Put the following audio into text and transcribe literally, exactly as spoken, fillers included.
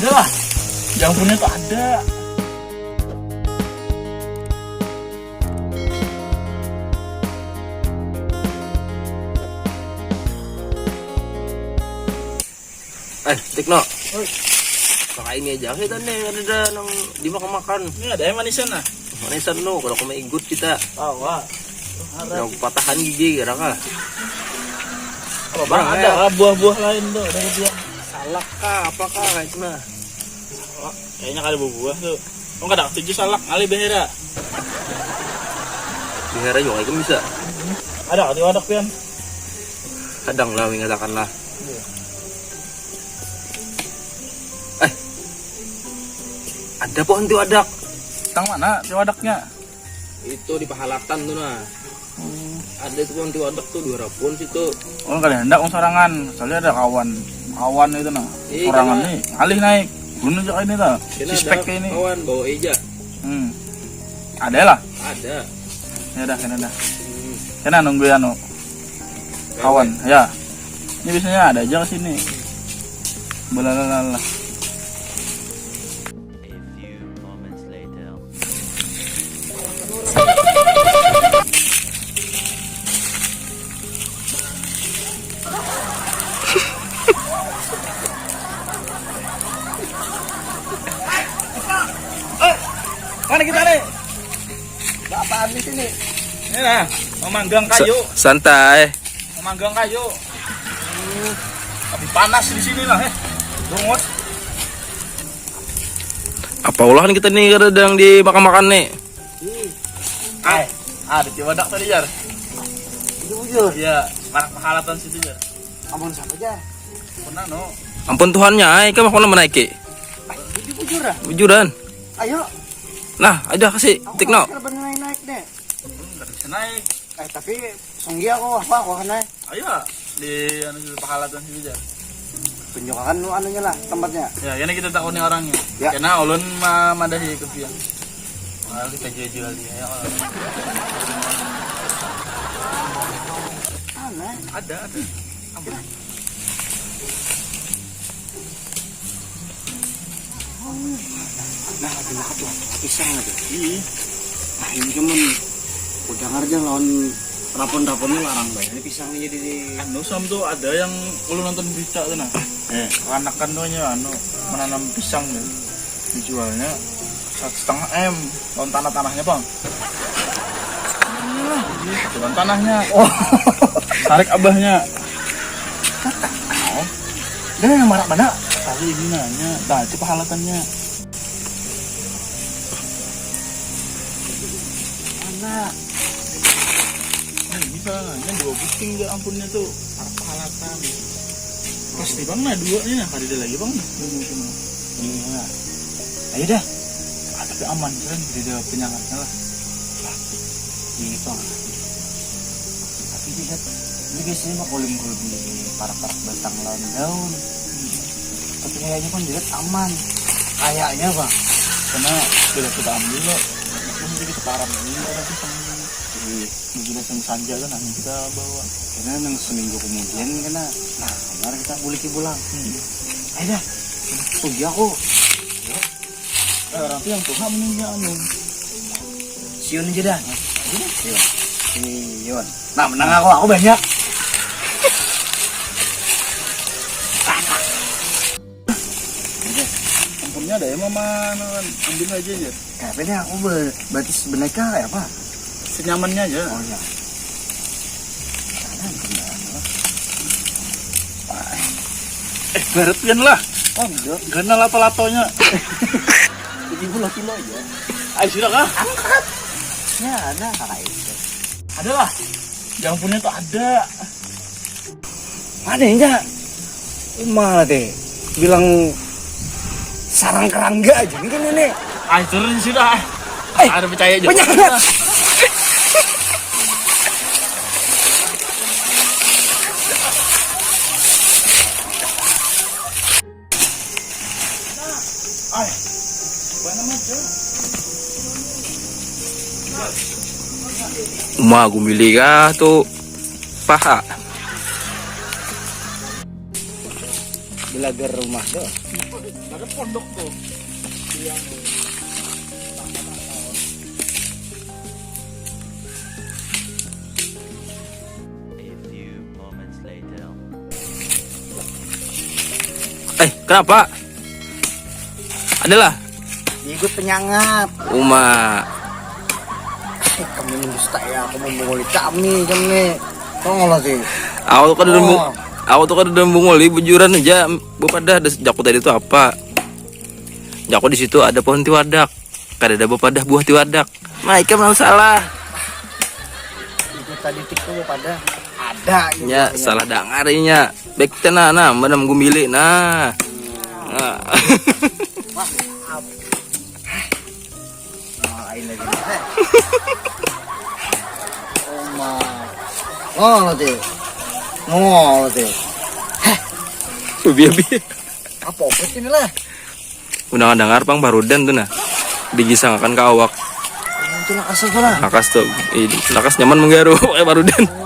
Dah, yang punya tuh ada. Eh, Tikno. Pakai ini aja kita nih, ada, ada nang dimakan-makan. Ini ada yang manisan nah. Manisan no, kalau kamu ikut kita. Bawa. Yang patahan gigi, kira kah? Apa bang, ada buah-buah lain tuh dari dia. Salak kah, apa kah, kayak itu nah. Oh, kayaknya kada berbuah tuh. Oh, kada setuju salak, ngalih behera. Behera juga itu bisa. Ada kati wadak pian? Kadang lah, mengatakan lah. Eh, ada pohon tiwadak. Tang mana tiwadaknya? Itu di pahalatan tuh nah. Ada tuh pohon tiwadak tuh, dua rapun situ. Oh, kada hendak wong sorangan. Soalnya ada kawan. Kawan itu nah. Sorangan nih, alih naik. Gunung aja ini tuh. Suspek kayak ini. Kawan bawa eja. Hmm. Ada lah. Ada. Ya dah, kena dah. Hmm. Kena nunggu anu. Kawan, ya. Ini biasanya ada aja ke sini. Belalalala. Mana kita nih? Apaan di sini? Ini lah, memanggang kayu. Santai. Memanggang kayu. Tapi panas di sini lah, eh. Bungut. Apa ulahan kita nih, kada ada yang dimakan-makan nih? Ai, ada tiwadak tadi, Jar. Itu bujur. Iya, parak pahalatan situ, Jar. Amun siapa, Jar? Pernah no. Ampun Tuhannya, ai, kamu pernah menaiki? Ai, itu bujur ah. Bujuran. Ayo. Nah, ada kasih Tikno. Aku naik, naik deh. Enggak bisa naik. Eh, tapi sungguh aku apa aku naik. Ayo, di anu situ, pahalatan situ aja. Tunjukkan lu anunya lah, tempatnya. Ya, ini kita takuni orangnya. Ya. Karena ulun mamadahi ke dia. Wah, kita jual-jual dia ya. Mana? Ada, ada. Ampun. Nah, ada makan tuh, pisang ada. Iya. Nah, ini cuman udah ngerja lawan rapon-raponnya larang banyak ini pisang ini di. Anu, Sam, tuh ada yang ulun nonton berita tuh nah. Eh. Anak kan tuh nya, anu, menanam pisang nih. Dijualnya satu setengah M. Lawan tanah-tanahnya, Bang. Lawan tanahnya. Oh. Tarik abahnya. Nah, yang marak mana? Tadi ini nanya, nah, itu pahalatannya. Mana? Nah, ini salah nanya dua buting, ya ampunnya tuh. Marak pahalatan. Pasti, Bang, nah, dua nih, nah, kada ada lagi, Bang. Iya. Ayo dah. Ah, tapi aman, kan, tidak ada penyakitnya lah. Nah, ini, Bang. Tapi dilihat, ini biasanya mah kolim-kolim di parak-parak batang lawan daun. Tapi kayaknya kan dilihat aman. Kayaknya, Bang. Karena sudah kita ambil loh. Nanti kita param ini, kita nanti sama ini. Iya. Ini kita sama sanja kan, nanti kita bawa. Karena yang seminggu kemudian kena, nah, kemarin kita buliki pulang. Hmm. Ayo dah, pergi aku. Eh, orang tuh yang tuha meninggal nih. Siun aja dah. Siun. Siun. Nah, menang aku, aku banyak. Ampunnya ada ya, mama, anu, ambil aja ya. Kenapa ini aku ber-, berarti sebenarnya kayak apa? Senyamannya aja. Oh ya. Eh, barat pian lah. Oh, enggak. Gana lato-latonya. Ibu lah kilo aja. Ayo, sudah kah? Angkat. Ya, ada kakak itu. Ada lah. Yang punya tuh ada. Ada aja. Malah deh. Bilang sarang kerangga aja nih kan ini. Ayo, turun sudah. Eh, ada percaya aja. Penyakit. Uma gumili kah tu paha? Belagar rumah tu. Ada pondok tuh. Yang Eh, kenapa? Adalah ikut penyangap. Uma. Eh, kami mendusta ya, aku membunguli kami, kami. Tolong lah sih. Aku tuh kada oh. Aku tuh kada membunguli, bujuran aja. Bapadah, jaku tadi tuh apa? Jaku di situ ada pohon tiwadak. Kada ada bapadah buah tiwadak. Nah, ikam nang salah. Itu tadi tikku bapadah. Ada. Ya, salah dangar inya. Baik tena nah, mana gumbili nah. Nah. Oh, nanti. Oh, nanti. Biar-biar. Apa obat ini lah? Undangan dangar pang barudan tuh nah. Digisangakan ke awak. Itu lakas apa lah? Lakas tuh. Lakas nyaman menggaru kayak barudan.